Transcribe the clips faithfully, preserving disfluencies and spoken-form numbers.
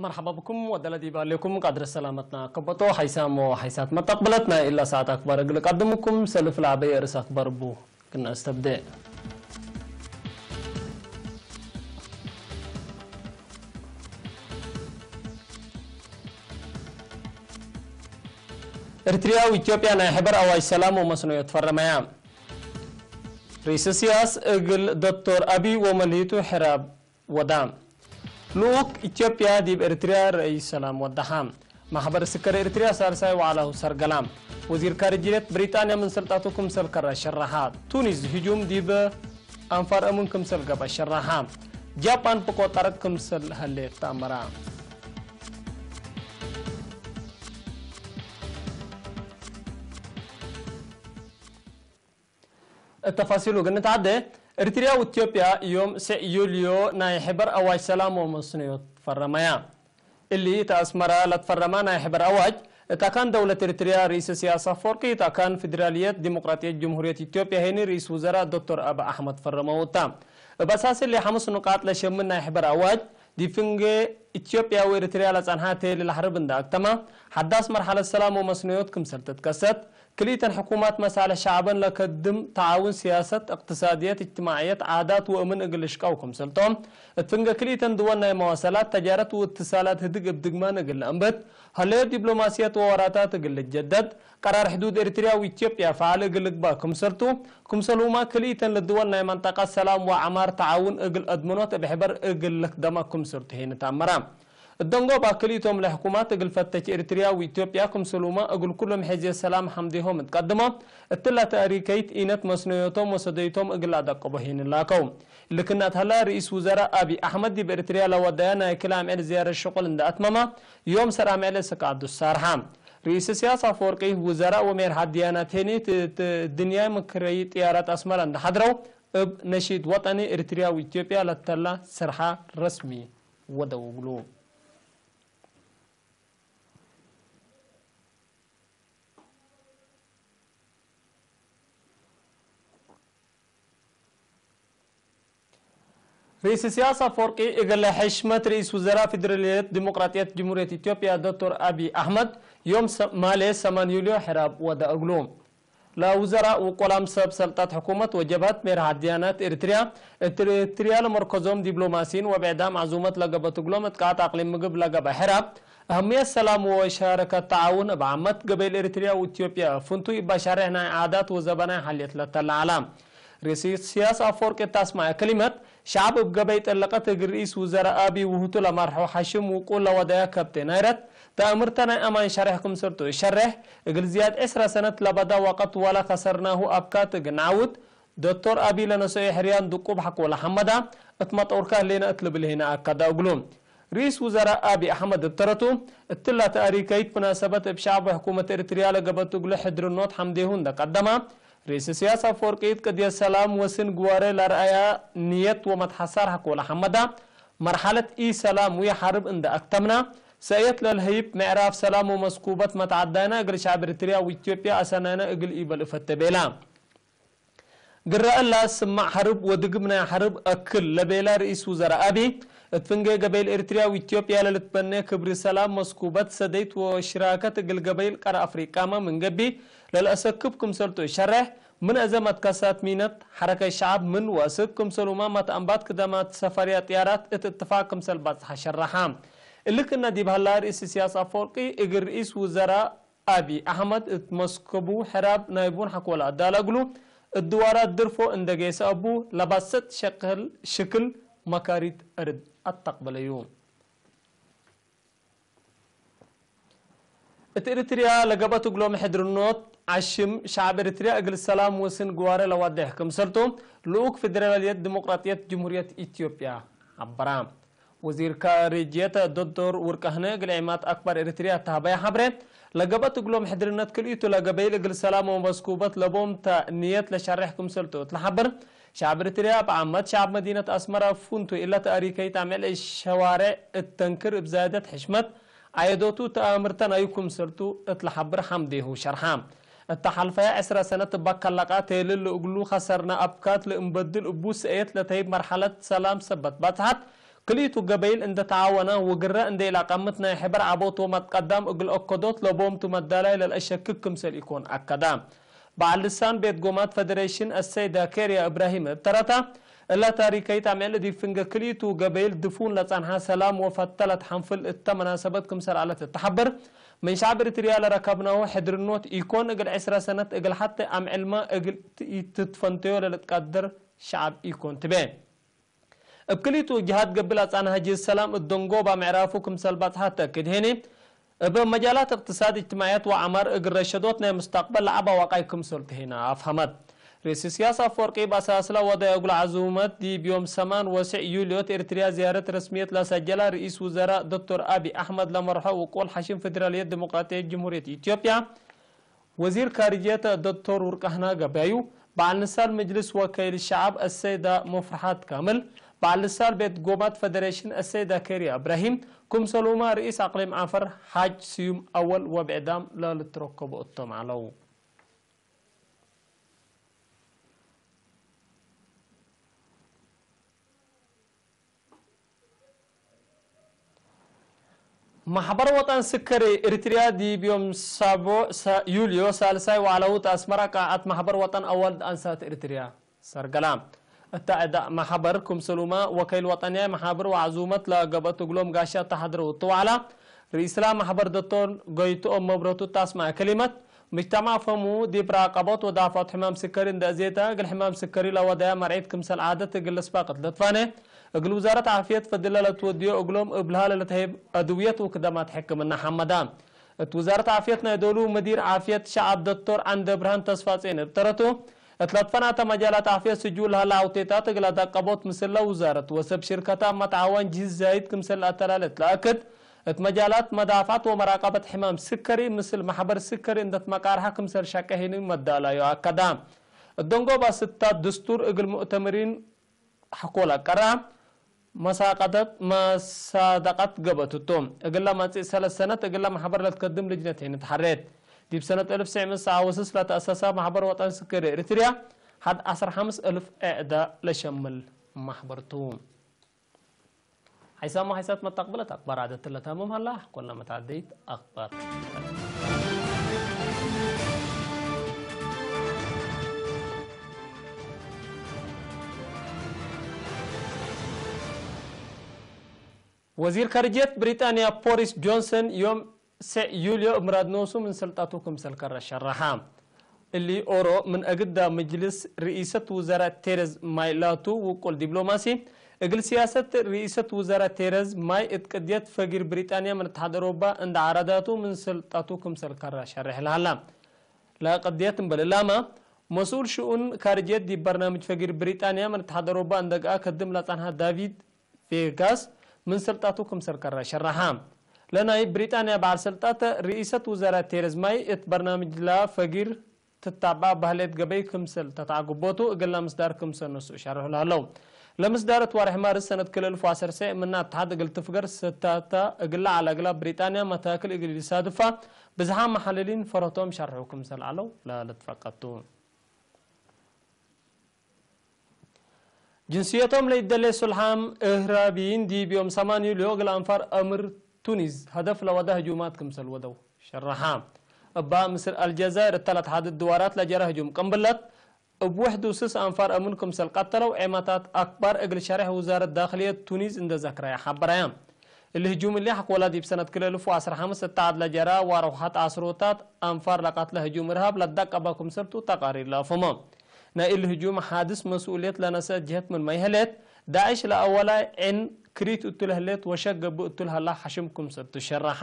መርሐባ ብኩም ወደለ ዲብ ሀሌኩም ቃድረ ሰላመትና ከበጦ ሐይሳም ወሐይሳት መተቅብለት ናይ እላ ሰዓት አክባር እግል ቀድምኩም ሰልፍ ለአበይ እርስ አክባር ቡ ክነአስተብዴ። ኤርትርያ ወኢትዮጵያ ናይ ሕበር አዋጅ ሰላም ወመስኖዮ ትፈረመያ። ርኢስ ስያስ እግል ዶክቶር አብይ ወመልሂቱ ሕራብ ወዳ። ልኡክ ኢትዮጵያ ዲብ ኤርትርያ ረአይ ሰላም ወደሓ። ማሕበር ስከር ኤርትርያ ሳልሳይ ወዓላሁ ሰርገላ። ወዚር ካርጅየት ብሪጣንያ ምን ሰልጣቱ ክምሰል ከረ ሸረሓ። ቱኒስ ህጁም ዲብ አንፋር አምን ክምሰል ገብአ ሸረሓ። ጃፓን ብቆ ጠረቅ ክምሰል ሀሌት ተአመራ። እት ተፋሲሉ እግል ንትዓዴ፣ ኤርትርያ ወኢትዮጵያ ዮም ስዕ ዩልዮ ናይ ሕበር አዋጅ ሰላም ወመስኖዮት ፈረመያ። እሊ እት አስመራ ለትፈረመ ናይ ሕበር አዋጅ፣ እት አካን ደውለት ኤርትርያ ርኢስ እስያስ አፈወርቂ፣ እት አካን ፌዴራልየት ዲሞቅራጥየት ጅምሁርየት ኢትዮጵያ ህይኒ ርኢስ ውዘራእ ዶክቶር አቢ አሕመድ ፈረመው እተ። እብ አሳስ እሊ ሐምስ ኑቃጥ ለሸምል ናይ ሕበር አዋጅ፣ ዲብ ፍንጌ ኢትዮጵያ ወኤርትርያ ለጸንሐ ቴሊ ለሐርብ እንደ አክተመ፣ ሐዳስ መርሐለት ሰላም ወመስኖዮት ክምሰል ትትከሰት፣ ክልኢተን ሕኩማት መሳልሕ ሸዕበን ለከድም ተዓውን ሲያሰት፣ እቅትሳድየት፣ እጅትማዕየት፣ ዓዳት ወእምን እግል ልሽቀው ክምሰልቶም፣ እት ፍንገ ክልኢተን ድወል ናይ መዋሰላት፣ ተጃረት ወእትሳላት ህድግ እብ ድግማን እግል ለአንብት፣ ሀለዮ ዲብሎማስየት ወወራታት እግል ልጀደድ፣ ቀራር ሕዱድ ኤርትርያ ወኢትዮጵያ ፈዓል እግል ልግባእ ክምሰልቱ፣ ክምሰልሁመ ክልኢተን ለድወል ናይ መንጠቀት ሰላም ወዐማር ተዓውን እግል አድምኖት እብ ሕበር እግል ልክደመ ክምሰልቱ ሄን ተአመረ። እደንጎብ አክልኢቶም ለሕኩማት እግል ፈተች ኤርትርያ ወኢትዮጵያ ክምሰሉመ እግል ኩሎም ሐዜ ሰላም ሐምዴሆም እትቀድሞ፣ እትላ ተእሪከይት ኢነት መስነዮቶም ወሰደይቶም እግል አደቅቦ ሄን ላከው። ልክናት ሀላ፣ ርኢስ ውዘራእ አቢ አሕመድ ዲብ ኤርትርያ ለወደያ ናይ ክል አምዕል ዝያረት ሽቁል እንደ አትመመ፣ ዮም ሰር አምዕል እስክ አዱስ ሳርሐ። ርኢስ እስያስ አፈወርቂ፣ ውዘራእ ወሜርሐት ድያናት ሄኒ ት-፣ ት-፣ ድንያይ ምክረይ ጥያራት አስመረ እንደ ሐድረው፣ እብ ነሺድ ወጠኒ ኤርትርያ ወኢትዮጵያ ለተላ ስርሐ ረስሚ። ወደው እግሉ። ርኢስ እስያስ አፈወርቂ እግለ ሕሽመት ርኢስ ውዘራእ ፌደራልየት ዲሞቅራጥየት ጅምሁርየት ኢትዮጵያ ዶክቶር አቢ አሕመድ ዮም ሰ-፣ ማሌ ሰማን ዩልዮ ሕራብ ወደ እግሉ። ለውዘራእ ውቁላም ሰብ ሰልጣት ሕኩመት ወጀብሀት ሜርሐት ድያናት ኤርትርያ፣ እት ኤርትርያ ለመርከዞም ዲብሎማሲን ወብዕዳም ዐዙመት ለገበት እግሎም እት ቃት አቅሊም ምግብ ለገብአ ሕራብ፣ አህምየት ሰላም ወሸረከት ተዓውን እብ ዓመት ገበይል ኤርትርያ ወኢትዮጵያ ፍንቱይ እብ አሻሬሕ ናይ ዓዳት ወዘበናይ ሐልየት ለተለዐላ። ርኢስ እስያስ አፈወርቂ እት አስመዐ ከሊመት፣ ሸዐብ እብ ገበይ ጠለቀት እግል ርኢስ ውዘራእ አቢ ውህቱ ለመርሐው ሐሽም ውቁል ለወደያ ከብቴ ናይረት፣ ተአምርተ ናይ አማን ሸሬሕ ክምሰልቱ እሸሬሕ፣ እግል ዝያድ ዕስረ ሰነት ለበዳ ወቀት ወለ ከሰርናሁ አብካት እግል ነዐውት፣ ዶክቶር አቢ ለነሰኦ ሕርያን ድቁብ ሐቆ ለሐመዳ፣ እት መጠውርከ ህሌነ እት ልብል ሄነ አከደ እግሉ። ርኢስ ውዘራእ አቢ አሕመድ እብ ተረቱ፣ እትላ ተእሪከይት ምናሰበት እብ ሸዐብ ወሕኩመት ኤርትርያ ለገበት እግሉ ሕድርኖት ሐምዴሁ እንደ ቀደመ፣ ርኢስ እስያስ አፈወርቂ እት ቅድየት ሰላም ወስን ግዋሬ ለአርአያ ንየት ወመትሐሳር ሐቆ ለሐመዳ፣ መርሐለት ኢ-ሰላም ወኢ-ሐርብ እንደ አክተምና፣ ሰእየት ለልሀይብ ምዕራፍ ሰላም ወመስኩበት መትዐዳይና እግል ሸዐብ ኤርትርያ ወኢትዮጵያ አሰናይና እግል ኢበል እፈቴ ቤላ። ግረ እላ ስማዕ ሐርብ ወድግብ ናይ ሐርብ አክል ለቤላ ርኢስ ውዘራእ አቢ፣ እት ፍንጌ ገበይል ኤርትርያ ወኢትዮጵያ ለልትበኔ ክብሪ ሰላም መስኩበት ሰደይት ወሽራከት እግል ገበይል ቀር አፍሪቃመ ምን ገብእ ለልአሰክብ ክምሰልቱ እሸሬሕ፣ ምን አዘ መትከሳት ሚነት ሐረከት ሸዐብ ምን ወአስክ ክምሰሉመ መትአንባት ክደማት ሰፈርያ ጥያራት እት እትፋቅ ክምሰል ባጽሐ ሸረሐ። እሊ ክእነ ዲብ ሀላ ርኢስ እስያስ አፈወርቂ እግል ርኢስ ውዘራእ አቢ አሕመድ እት መስከቡ ሕራብ ናይቡን ሐቆ ለአዳለ እግሉ፣ እድዋራት ድርፎ እንደ ጌሰ እቡ ለባሰጥ ሸክል፣ ሽክል መካሪት እርድ አተቅበለዩ። እት ኤርትርያ ለገበት እግሎም ሕድርኖት ዐሽም፣ ሸዐብ ኤርትርያ እግል ሰላም ወስን ግዋሬ ለዋዴሕ ክምሰልቱ፣ ልኡክ ፌደራልየት ዲሞቅራጥየት ጅምሁርየት ኢትዮጵያ ሐበራ። ወዚር ካርጅየት ዶክቶር ወርቅነህ እግል ዒማት አክባር ኤርትርያ እት ሀበየ ሐብሬ፣ ለገብአት እግሎም ሕድርነት ክልኢቱ ለገበይል እግል ሰላም ወመስኩበት ለቦም ተ ንየት ለሸሬሕ ክምሰልቱ እት ለሐብር፣ ሸዐብ ኤርትርያ እብ ዓመት ሸዐብ መዲነት አስመረ ፍንቱይ እለ ተእሪከይት አምዕል ሸዋሬዕ እት ተንክር እብ ዛየደት ሕሽመት አየዶቱ ተአምርተ ናዩ ክምሰልቱ እት ለሐብር ሐምዴሁ ሸርሐ። እተ ሐልፈየ ዕስረ ሰነት እበ ከለቃ ቴልል እግሉ ከሰርነ አብካት ለእንበድል እቡ ሰእየት ለተህይብ መርሐለት ሰላም ሰበት ባጽሐት፣ ክልኢቱ ገበይል እንደ ተዓወና ወግረ እንደ ኢለአቀምት ናይ ሕበር ዐቦት ወመትቀዳም እግል አከዶት ለቦምቱ መዳላይ ለልአሸክክ ክምሰል ኢኮን አከዳ። በዐል ልሳን ቤት ጎማት ፈደሬሽን አሰይዳ ኬርያ እብራሂም እብ ተረታ፣ እለ ታሪከይት አምዕል ዲብ ፍንገ ክልኢቱ ገበይል ድፉን ለጸንሐ ሰላም ወፈተለት ሐንፍል እተ መናሰበት ክምሰል ዐለት እት ተሐብር፣ ምን ሸዕብ ኤሪትርያ ለረከብናሁ ሕድርኖት ኢኮን፣ እግል ዕስረ ሰነት እግል ሐቴ አምዕልመ እግል ኢትትፈንተዮ ለልትቀድር ሸዐብ ኢኮን ትቤ። እብ ክልኢቱ ጅሃት ገብል አጻንሐ ጅህት ሰላም እት ደንጎባ ምዕራፉ ክምሰል ባጽሐት ተአክድ ሄኒ፣ እብ መጃላት እቅትሳድ፣ እጅትማዕየት ወዐማር እግል ረሸዶት ናይ ሙስተቅበል ለዐበ ዋቃይ ክምሰል ቱ ሄና አፍሀመት። ርኢስ እስያስ አፈወርቂ እብ አሳስላ ወደየ እግሉ ዐዙመት ዲብ ዮም ሰማን ወስዕ ዩልዮ እት ኤሪትርያ ዝያረት ረስምየት ለሰጀላ ርኢስ ውዘራእ ዶክቶር አቢ አሕመድ ለመርሖ ውቁል ሐሽም ፌደራልየት ዲሞቅራጥየት ጅምሁርየት ኢትዮጵያ፣ ወዚር ካርጅየት ዶክቶር ውርቅነህ ገበዩ፣ በዐል ንሳል ምጅልስ ወከይል ሸዐብ አሰይዳ ሙፍርሐት ካምል፣ በዐል ንሳል ቤት ጎማት ፈደሬሽን አሰይዳ ኬርያ እብራሂም፣ ክምሰልሁመ ርኢስ አቅሊም ዐፈር ሐጅ ስዩም አወል ወብዕዳም ለልትረከቡ እቶም ዐለው። መሕበር ወጠን ስከሪ ኤሪትርያ ዲብ ዮም ሳብዕ ሰ-፣ ዩልዮ ሳልሳይ ወዐለውት አስመራ ቃዐት መሕበር ወጠን አዋልድ አንሳት ኤሪትርያ ሰርገላ። እተ ዕዳእ መሕበር ክምሰሉመ ወከይል ወጠንያይ መሓብር ወዐዙመት ለገብአት እግሎም ጋሻ ተሐድረው እቱ ወዐላ፣ ርኢስላ መሕበር ዶክቶር ጎይትኦም መብረቱ እት አስመዐ ከሊመት፣ ምጅተማዕ ፈሙ ዲብ ራቀቦት ወዳፈት ሕማም ስከሪ እንደ አዜተ፣ እግል ሕማም ስከሪ ለወደያ መርዒት ክምሰል ዓደት እግል ልስባቅ እት ልትፋኔ፣ እግል ውዛረት ዓፍየት ፈድለ ለትወድዮ እግሎም እብልሃ ለልትሀይብ አድውየት ወክደማት ሕክምና ሐመዳ። እት ውዛረት ዓፍየት ናይ ዶሉ ምዲር ዓፍየት ሸዐብ ዶክቶር ዐንደብርሃን ተስፋጼን እብ ተረቱ፣ እት ለትፈናተ መጃላት ዓፍየት ስጁል ለሀለ አውቴታት እግል አዳቀቦት ምስለ ውዛረት ወሰብ ሽርከታ መትዓዋን ጅህዝ ዛይድ ክምሰል ለአተላለት ለአክድ፣ እት መጃላት መዳፍዐት ወመራቀበት ሕማም ስከሪ ምስል መሕበር ስከሪ እንደ ትመቃርሐ ክምሰል ሸቀ ሄኒ መዳላዩ አከዳ። እት ደንጎባ ስታት ድስቱር እግል ሙእተምሪን ሐቆ ለቀራ መሳቀጠት መሳደቀት ገብአት እቱ። እግለ መጽእ ሰለስ ሰነት እግለ መሕበር ለትከድም ልጅነት ሄኒ ተሐሬት። ዲብ ሰነት እልፍ ትስዕ ምእት ሰዓ ወስስ ለተአሰሰ መሕበር ወጠን ስከሪ ኤሪትርያ ሐድ ዐስር ሐምስ እልፍ ዕዕዳ ለሸምል መሕበር ቱ። ሐይሳም ወሐይሳት መተቅብለት አክባር ዓደት ለታምም ሀላ፣ ኮና መትዓደይት አክባር። ወዚር ካርጅየት ብሪጣንያ ቦሪስ ጆንሰን ዮም ስዕ ዩልዮ እብ ምራድ ኖሱ ምን ስልጣቱ ክምሰል ከረ ሸረሐ። እሊ ኦሮ ምን አግዳ ምጅልስ ርኢሰት ውዘራእ ቴረዝ ማይ ላቱ ውቁል ዲብሎማሲ፣ እግል ሲያሰት ርኢሰት ውዘራእ ቴረዝ ማይ እት ቅድየት ፈጊር ብሪጣንያ ምን እትሓድ አውሮባ እንደ ዓራዳቱ ምን ስልጣቱ ክምሰል ከረ ሸሬሕ ለሀላ። ለቅድየት እምበል እላመ፣ መስኡል ሽኡን ካርጅየት ዲብ በርናምጅ ፈጊር ብሪጣንያ ምን እትሓድ አውሮባ እንደ ገአ ከድም ለጸንሐ ዳቪድ ቬጋስ ምን ስልጣቱ ክምሰል ከረ ሸረሐ። ለናይ ብሪጣንያ በዐል ስልጣተ ርኢሰት ውዘራእ ቴረዝ ማይ እት በርናምጅ ለፈጊር ትታብዐ በህሌት ገበይ ክምሰል ተትዓግቦቱ እግል ለምስዳር ክምሰል ነስኡ ሸርሑ ለህለው። ለምስዳር እት ዋርሕ ማርስ ሰነት ክልኤ እልፍ ወዐሰርተ ምና እትሓድ እግል ትፍገር ስተተ እግለ ዐለ እግላ ብሪጣንያ መታክል እግል ኢልሳድፋ ብዝሓም መሐልሊን ፈረቶም ሸርሑ ክምሰል ዐለው ለልትፈቀድ ቱ። ጅንስየቶም ለኢደሌ ሱልሓም እህራቢይን ዲብ ዮም ሰማን ዩልዮ እግል አንፋር አምር ቱኒዝ ሀደፍ ለወደ ህጁማት ክምሰል ወደው ሸረሐ። እባ ምስል አልጀዛይር እተ ለትሓድድ ድዋራት ለጀረ ህጁም ቅንብለት እብ ውሕዱ ስስ አንፋር አምን ክምሰል ቀተለው ዔመታት አክባር እግል ሸሬሕ ውዛረት ዳክልየት ቱኒዝ እንደ ዘክረየ ሐበረየ። እሊ ህጁም እሊ ሐቆላ ዲብ ሰነት ክልኤ እልፍ ወዐስር ሐምስ እተ ዐድ ለጀረ ወአርወሐት ዐስሮታት አንፋር ለቀትለ ህጁም እርሃብ ለደቀበ ክምሰል ቱ ተቃሪር ለአፍህሞ። ናይ እሊ ህጁም ሐድስ መስኡልየት ለነሰአት ጀህት ምንመ ይህሌት፣ ዳዕሽ ለአወላይ ዔን ክሪት እቱ ለህሌት ወሸክ ገብእ እቱ ለሀላ ሐሽም ክምሰል ቱ ሸረሐ።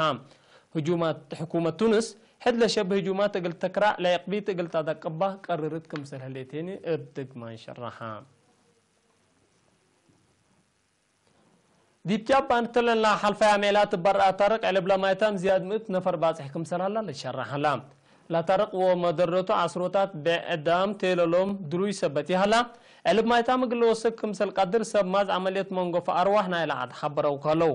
ህጁማት ሕኩመት ቱንስ፣ ሕድ ለሸብህ ህጁማት እግል ትክራዕ ለዕቅቢት እግል ተደቅባ ቀርርት ክምሰል ህሌት ሄኒ እብ ድግማን ሸረሐ። ዲብ ጃባን እትለን ለሐልፈየ አምዕላት እበ ረአ ታርቅ ዕልብ ለማይታም ዝያድ ምእት ነፈር ባጽሕ ክምሰል ሀላ ልሸረሕ ሀላ። ለታርቅ ወመደረቱ ዐስሮታት ብዕዳም ቴለሎም ድሩይ ሰበት ይሀላ። ዕልብ ማይታም እግል ልወስክ ክምሰል ቀድር ሰብ ማዝ ዐመልየት መንጎፈ አርዋሕ ናይለ ዐድ ሐበረው ከለው።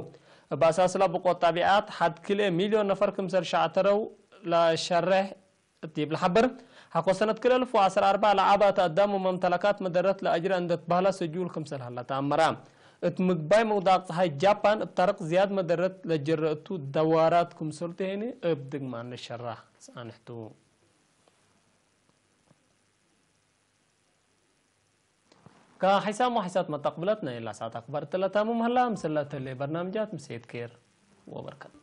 እብ አሳስ ለብቆ ጣቢዓት ሐድ ክልኤ ሚልዮን ነፈር ክምሰል ሸዕተረው ለሸሬሕ እት ዲብ ለሐብር፣ ሐቆ ሰነት ክልኤ እልፍ ወዐስር አርበዕ ለአባተ አዳም ወመምተለካት መደረት ለአጅረ እንደ ትበህለ ስጁል ክምሰል ሀለ ተአመረ። እት ምግባይ መውዳቅ ጸሓይ ጃፓን እብ ታርቅ ዝያድ መደረት ለጀረ እቱ፣ ደዋራት ክምሰልቱ ሄኒ እብ ድግማን ለሸራህ ጸንሕቱ። ከሐይሳም ወሐይሳት መተቅብለትነ እላ ሰዓት አክባር እት ለታምም ሀላ፣ ምስለ ተሌ በርናምጃት ምሴት ኬር ወበርከት።